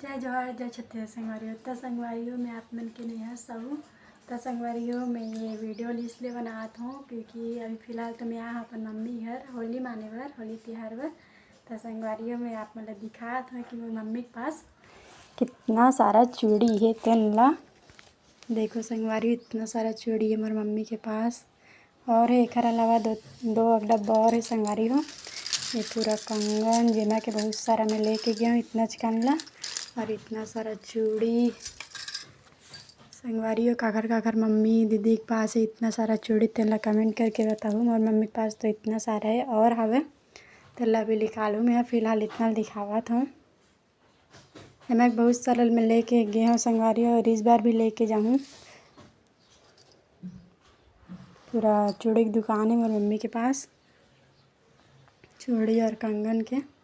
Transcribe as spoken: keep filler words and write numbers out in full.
जय जोहार, जय छत्तीसगढ़ संगवारी हो। त संगवारी हो, मैं आप मन के नेहा साहू। त संगवारी हो, मैं ये video इसलिए बनात हूँ क्योंकि अभी फिलहाल तो मैं यहाँ अपन मम्मी घर होली माने बर, होली तिहार बर। त संगवारी हो, मैं आप मन ला दिखात हूँ कि मोर मम्मी के पास कितना सारा चूड़ी हे तेन ला। देखो संगवारी हो, इतना सारा चूड़ी हे मोर मम्मी के पास। और एकर अलावा दो, दो डब्बा और हे संगवारी हो। ये पूरा कंगन, जेमा के बहुत सारा मैं लेके गया हूँ, इतना चिकन ला। और इतना सारा चूड़ी। संगवारी हो, काखर काखर मम्मी दीदी के पास हे इतना सारा चूड़ी, तेन ला comment करके बताहू। मोर मम्मी के पास तो इतना सारा हे और हवे, तेन ला भी निकालहू। मैं फिलहाल इतना दिखावत हूँ। एमा बहुत सारा मैं लेके गए हूँ संगवारी हो, और इस बार भी लेके जाऊँ। पूरा चूड़ी के दुकान हे मोर मम्मी के पास, चूड़ी और कंगन के।